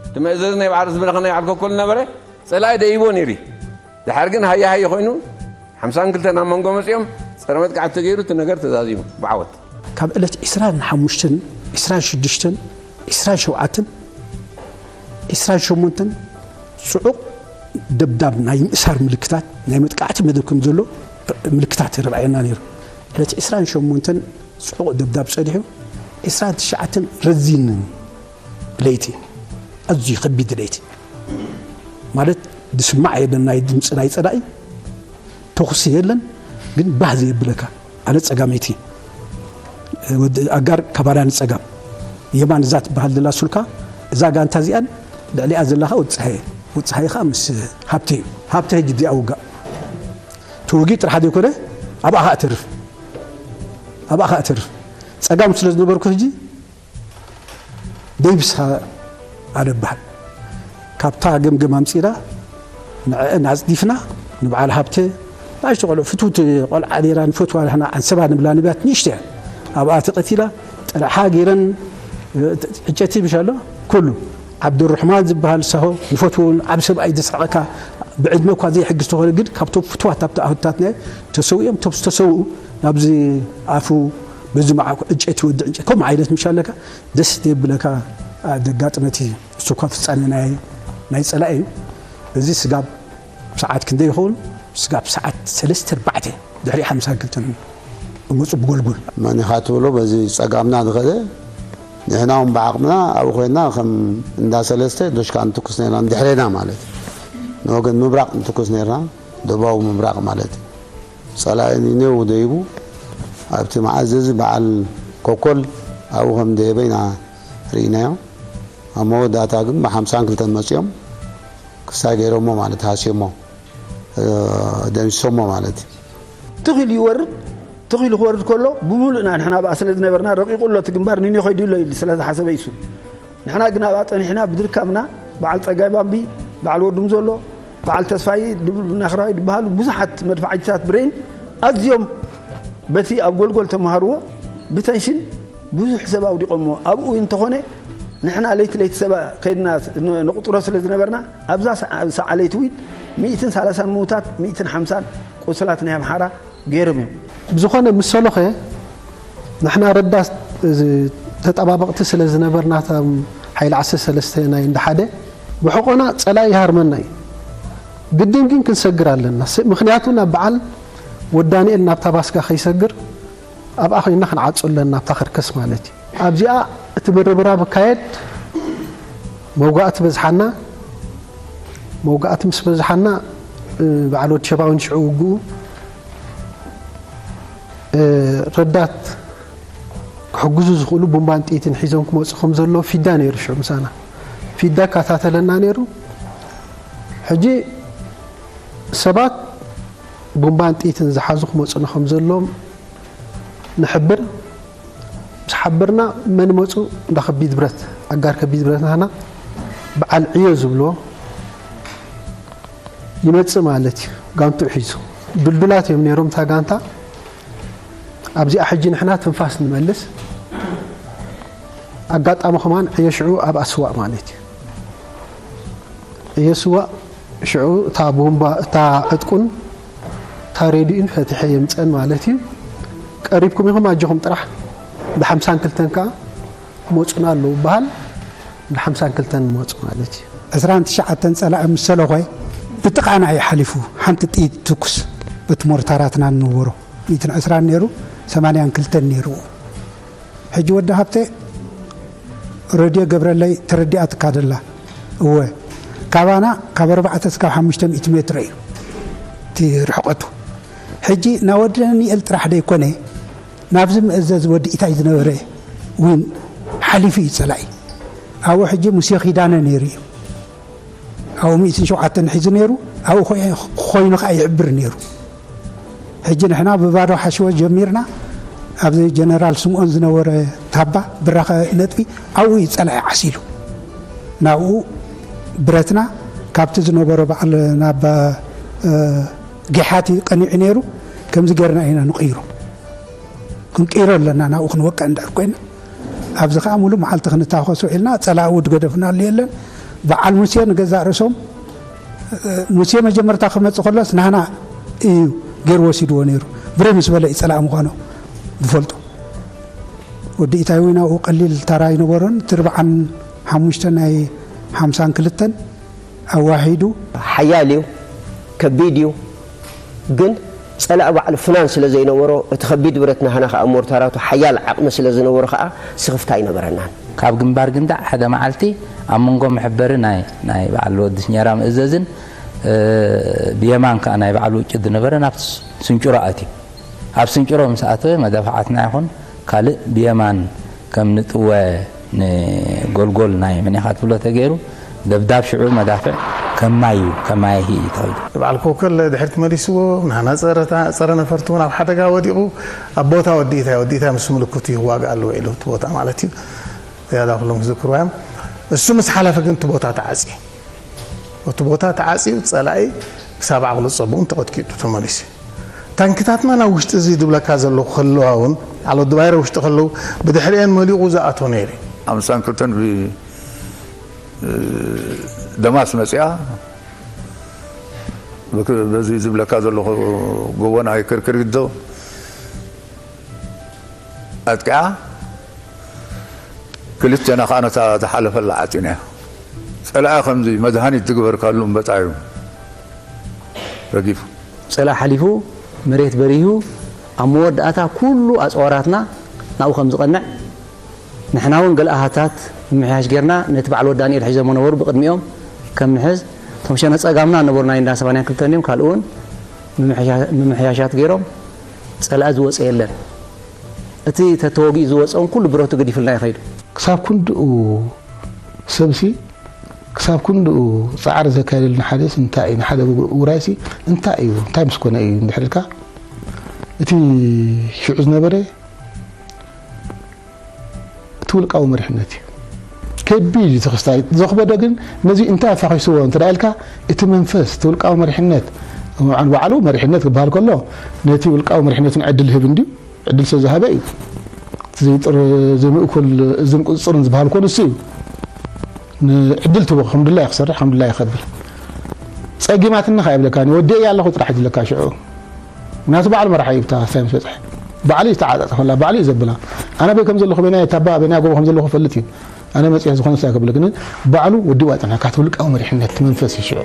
እቲ መእዘዚ ናይ በዓል ርእሲ ምራኽን ናይ በዓል ኮኮል ነበረ። ጸላኢ ደይቦ ነይሩ እዩ። ድሓር ግን ሃየ ሃየ ኮይኑ ሓምሳን ክልተን ኣብ መንጎ መጺኦም ጸረ መጥቃዕቲ ተገይሩ እቲ ነገር ተዛዚሙ ብዓወት። ካብ ዕለት ዕስራን ሓሙሽተን፣ ዕስራን ሽዱሽተን፣ ዕስራን ሸውዓተን፣ ዕስራን ሸሞንተን ጽዑቕ ደብዳብ ናይ ምእሳር ምልክታት፣ ናይ መጥቃዕቲ መደብ ከም ዘሎ ምልክታት ይረኣየና ነይሩ። ዕለት ዕስራን ሸሞንተን ጽዑቕ ደብዳብ ጸኒሑ፣ ዕስራን ትሽዓተን ረዚን ለይቲ፣ ኣዝዩ ከቢድ ለይቲ ማለት፣ ዝስማዕ የለን ናይ ድምፂ ናይ ፀላኢ፣ ተኹሲ የለን፣ ግን ባህ ዘየብለካ። ኣነ ፀጋመይቲ፣ ወዲ ኣጋር ካባና ንፀጋም፣ የማን እዛ ትበሃል ዘላ ሱልካ፣ እዛ ጋንታ እዚኣን ልዕሊኣ ዘላ ኸዓ ወዲ ፀሃየ፣ ወዲ ፀሃየ ኸዓ ምስ ሃብተ እዩ። ሃብተ ሕጂ እዚኣ ውጋእ ተወጊኡ ጥራሕ ዘይኮነ፣ ኣብኣ ኸዓ ተርፍ፣ ኣብኣ ኸዓ ተርፍ። ፀጋም ስለ ዝነበርኩ ሕጂ ደይብስኻ ኣነ እበሃል። ካብታ ገምገም ኣምፂእና ንዕአን ኣፅዲፍና፣ ንበዓል ሃብተ፣ ንእሽቶ ቆልዑ፣ ፍትውቲ ቆልዓ ነይራ፣ ንፈትዋ ንሕና ዓንሰባ ንብላ ነቢያት ንእሽቶ እያ። ኣብኣ ተቐቲላ፣ ጥርሓ ገይረን፣ ዕጨቲ ምሽ ኣሎ፣ ኩሉ። ዓብዱርሕማን ዝበሃል ሳሆ፣ ንፈትዎ እውን ዓብ ሰብኣይ ዘስሕቐካ፣ ብዕድመ እኳ ዘይሕግዝ ተኾነ፣ ግን ካብቶም ፍትዋት ኣብቲ ኣሁታትና ተሰዊኦም፣ እቶም ዝተሰውኡ ናብዚ ኣፉ በዚ መዓኮ ዕጨቲ ወዲ ዕጨቲ፣ ከምኡ ዓይነት ምሽ ኣለካ፣ ደስ ዘየብለካ ደጋጥመት እዩ። እሱ እኳ ፍጻሜ ናይ፣ ናይ ጸላኢ እዩ። በዚ ስጋብ ሰዓት ክንደይ ይኸውን? ስጋብ ሰዓት ሰለስተ ኣርባዕተ ድሕሪ ሓምሳን ክልተን መጹ ብጎልጎል። መን ኢኻ ትብሎ በዚ ጸጋምና ዝኸደ፣ ንሕና እውን ብዓቕምና ኣብኡ ኮይንና ከም እንዳ ሰለስተ ዶሽካ ንትኩስ ነርና፣ ንድሕሬና ማለት እዩ። ንወገን ምብራቕ ንትኩስ ነርና፣ ደቡባዊ ምብራቕ ማለት እዩ። ጸላኢ ኒኔው ደይቡ ኣብቲ መዓዘዚ በዓል ኮኮል ኣብኡ ከም ደየበ ኢና ርኢናዮ። ኣብ መወዳእታ ግን ብሓምሳን ክልተን መጺኦም ክሳይ ገይሮሞ ማለት ሃስዮሞ፣ እ፣ ደምሲሶሞ ማለት እዩ። ትኽ ኢሉ ይወርድ፣ ትኽ ኢሉ ክወርድ ከሎ ብምሉእና ንሕና ኣብኣ ስለ ዝነበርና ረቂቑ ኣሎ እቲ ግንባር ኒኔ ከይዱ ኣሎ ኢሉ ስለ ዝሓሰበ እዩ እሱ። ንሕና ግን ኣብኣ ጸኒሕና ብድካምና በዓል ጸጋይ ባምቢ፣ በዓል ወዱም ዘሎ፣ በዓል ተስፋይ ድብል ብናኽራይ ዝበሃሉ ብዙሓት መድፋዕጅታት ብሬን ኣዝዮም በቲ ኣብ ጎልጎል ተምሃርዎ ብተንሽን ብዙሕ ሰብ ኣውዲቖሞ። ኣብኡ እንተኾነ ንሕና ለይቲ ለይቲ ሰብ ከይድና ን-፣ ንቑጽሮ ስለ ዝነበርና ኣብዛ ሰዓ-፣ ሰዓ ለይቲ እውን ሚእትን ሰላሳን ምዉታት፣ ሚእትን ሓምሳን ቁስላት ናይ ኣምሓራ ገይሮም እዮም። ብዝኾነ ምስ ሰሎኸ ንሕና ረዳት እዚ ተጠባበቕቲ ስለ ዝነበርና፣ እቶም ሓይሊ ዓሰርተ ሰለስተ ናይ እንዳ ሓደ ብሕቖና ጸላኢ ይሃርመና እዩ። ግድን ግን ክንሰግር ኣለና። ስ-፣ ምኽንያቱ ናብ በዓል ወዲ ዳንኤል ናብታ ባስጋ ከይሰግር ኣብኣ ኮይንና ክንዓጹ ኣለና፣ ኣብታ ከርከስ ማለት እዩ። ኣብዚኣ እቲ ምርብራብ ይካየድ፣ መውጋእቲ በዝሓና። መውጋእቲ ምስ በዝሓና፣ እ፣ በዓል ወዲ ሸባ እውን ሽዑ ውግኡ፣ እ፣ ረዳት ክሕግዙ ዝኽእሉ ቡምባን ጥይትን ሒዞም ክመጹ ከም ዘለዉ ፊዳ ነይሩ። ሽዑ ምሳና ፊዳ ይከታተለና ነይሩ። ሕጂ ሰባት ቡምባን ጥይትን ዝሓዙ ክመጹና ከም ዘለዎም ንሕብር። ምስ ሓበርና መን መጹ? እንዳ ከቢድ ብረት፣ ኣጋር ከቢድ ብረት ናህና በዓል ዕዮ ዝብልዎ ይመጽእ ማለት እዩ። ጋንትኡ ሒዙ። ድልዱላት እዮም ነይሮም እታ ጋንታ። ኣብዚኣ ሕጂ ንሕና ትንፋስ ንመልስ። ኣጋጣሚ ከማን ዕዮ ሽዑ ኣብ ኣስዋእ ማለት እዩ። ዕዮ ስዋእ ሽዑ እታ ቡምባ፣ እታ ዕጥቁን ሬድዩን ፈቲሐ የምፀን ማለት እዩ። ቀሪብኩም ኢኹም ኣጆኹም ጥራሕ። ብሓምሳን ክልተን ከዓ መፁና ኣለዉ በሃል። ብሓምሳን ክልተን መፁ ማለት እዩ። ዕስራን ትሽዓተን ፀላኢ ምስ ሰለኾ ብጥቓና እዩ ሓሊፉ። ሓንቲ ጥይት ትኩስ በቲ ሞርታራትና ንነበሮ ሚእትን ዕስራን ነይሩ፣ ሰማንያን ክልተን ነይሩ። ሕጂ ወዲ ሃብተ ረድዮ ገብረለይ ተረዲኣትካ ደላ። እወ፣ ካባና ካብ ኣርባዕተ እስካብ ሓሙሽተ ሚእቲ ሜትሮ እዩ እቲ ርሕቐቱ። ሕጂ ናወዲ ዳንኤል ጥራሕ ደይኮነ ናብዚ መእዘዝ ወዲ ኢታይ ዝነበረ እውን ሓሊፉ እዩ ጸላኢ። ኣብኡ ሕጂ ሙሴ ኪዳነ ነይሩ እዩ። ኣብኡ ሚእትን ሸውዓተን ሒዙ ነይሩ። ኣብኡ ኮይ- ኮይኑ ከዓ ይሕብር ነይሩ። ሕጂ ንሕና ብባዶ ሓሽወ ጀሚርና ኣብዚ ጀነራል ስምኦን ዝነበረ ታባ ብራኸ ነጥቢ ኣብኡ እዩ ጸላኢ ዓሲሉ። ናብኡ ብረትና ካብቲ ዝነበሮ በዓል ናብ እ፣ ጊሓቲ ቀኒዑ ነይሩ። ከምዚ ገርና ኢና ንቕይሮ ክንቅይሮ ኣለና ናብኡ ክንወቅዕ እንድሕር ኮይና። ኣብዚ ከዓ ሙሉ መዓልቲ ክንታኸሱ ኢልና ጸላኢ ውድ ገደፍናሉ የለን። በዓል ሙሴ ንገዛእ ርእሶም እ፣ ሙሴ መጀመርታ ክመጽእ ከሎስ ናህና እዩ ገይሩ ወሲድዎ ነይሩ። ብሬ ምስ በለ እዩ ጸላኢ ምዃኑ ዝፈልጡ። ወዲ ኢታይ እውን ኣብኡ ቀሊል ታራ ኣይነበሮን። እቲ ኣርብዓን ሓሙሽተ ናይ ሓምሳን ክልተን ኣዋሂዱ ሓያል እዩ፣ ከቢድ እዩ። ግን ጸላኢ ባዕሉ ፍናን ስለ ዘይነበሮ፣ እቲ ከቢድ ብረት ናህና ከኣ ሞርታራቱ ሓያል ዓቕሚ ስለ ዝነበሮ ከኣ ስኽፍታ ኣይነበረናን። ካብ ግንባር ግንዳዕ ሓደ መዓልቲ ኣብ መንጎ መሐበሪ ናይ ናይ በዓል ወዲ ስኘራ መእዘዝን እ፣ ብየማን ከኣ ናይ በዓል ውጭ ዝነበረ ናብ ስንጭሮ ኣትዩ። ኣብ ስንጭሮ ምስ ኣተወ መዳፍዓትና ይኹን ካልእ ብየማን ከም ንጥወ ንጎልጎል ናይ መን ኢኻ ትብሎ ተገይሩ። ደብዳብ ሽዑ መዳፍዕ ከም ማይ እዩ፣ ከም ማይ እዩ ተኸይዱ። በዓል ኮከል ድሕሪት መሊስዎ፣ ናህና ጸረ ነፈርቲ እውን ኣብ ሓደጋ ወዲቑ። ኣብ ቦታ ወዲ ኢታይ፣ ወዲ ኢታይ ምስ ምልክቱ ይዋጋእ ኣለዎ ኢሉ እቲ ቦታ ማለት እዩ። ዝያዳ ኩሎም ክዝክርዋ እዮም። እሱ ምስ ሓለፈ ግን እቲ ቦታ ተዓጽዩ። እቲ ቦታ ተዓጽዩ ጸላኢ ክሳብ ዓቕሉ ጸቡን ተቐጥቂጡ ተመሊሱ። ታንክታትና ናብ ውሽጢ እዚ ዝብለካ ዘለኹ ከለዋ እውን ዓሎ ድባይረ ውሽጢ ከለዉ ብድሕሪኤን መሊቑ ዝኣቶ ነይሩ። ሓምሳን ክልተን ብ- ደማስ መጽያ በክ- በዚ ዝብለካ ዘለኹ ጎቦ ናይ ክርክሪት ዶ ኣጥቂዓ ክልተና ከዓ ነታ ዝሓለፈላ ዓፂናያ። ጸላኢ ከምዚ መድሃኒት ዝግበርካሉ እምበጣ እዩ ረጊፉ። ጸላኢ ሓሊፉ መሬት በሪሁ ኣብ መወዳእታ ኩሉ ኣጽዋራትና ናብኡ ከም ዝቐንዕ ንሕና እውን ገለ ኣሃታት ምምሕያሽ ጌርና ነቲ በዓል ወዲ ዳንኤል ሒዞሞ ነበሩ ብቕድሚኦም ከም ንሕዝ እቶም ሸነ ጸጋምና ነበሩ ናይ እንዳ ሰማንያን ክልተን እዮም ካልእ እውን ምምሕያሻት ገይሮም ጸላኢ ዝወፀ የለን። እቲ ተተወጊኡ ዝወፀውን ኩሉ ብረቱ ገዲፍልና እዩ ከይዱ። ክሳብ ክንድኡ ሰብሲ ክሳብ ክንድኡ ፃዕሪ ዘካየደሉ ንሓደስ እንታይ እዩ ንሓደ ውራይሲ እንታይ እዩ እንታይ ምስ ኮነ እዩ እንድሕር ኢልካ እቲ ሽዑ ዝነበረ እቲ ውልቃዊ መሪሕነት እዩ ከቢድ እዩ ተኽስታይ ዘኽበዶ ግን ነዚ እንታይ ኣፋኺስዎ እንተ ኢልካ እቲ መንፈስ እቲ ውልቃዊ መሪሕነት ንባዕሉ መሪሕነት ክበሃል ከሎ ነቲ ውልቃዊ መሪሕነትን ዕድል ህብ እንድዩ ዕድል ስለ ዝሃበ እዩ። እቲ ዘይጥር ዘይምእኩል እዝን ቁፅፅርን ዝበሃል ኮን እሱ እዩ። ንዕድል ትቦ ከም ድላይ ክሰርሕ ከም ድላይ ይኸብል። ፀጊማትኒ ከ ይብለካ ወዲኤ ኣለኹ ጥራሕ ዝለካ ሽዑ ምክንያቱ ባዕሉ መራሒ እዩ ብታ ሳይ ምስ በፅሐ ባዕሉ እዩ ዝተዓፃፀፈላ ባዕሉ እዩ ዘብላ ኣነ በይ ከም ዘለኹ በናይ ታባ በናይ ጎቦ ከም ዘለኹ ፈልጥ እዩ ኣነ መፅያ ዝኾነ ሳይ ክብል ግን ባዕሉ ወዲ ዋፅና ካት ውልቃዊ መሪሕነት መንፈስ እዩ ሽዑ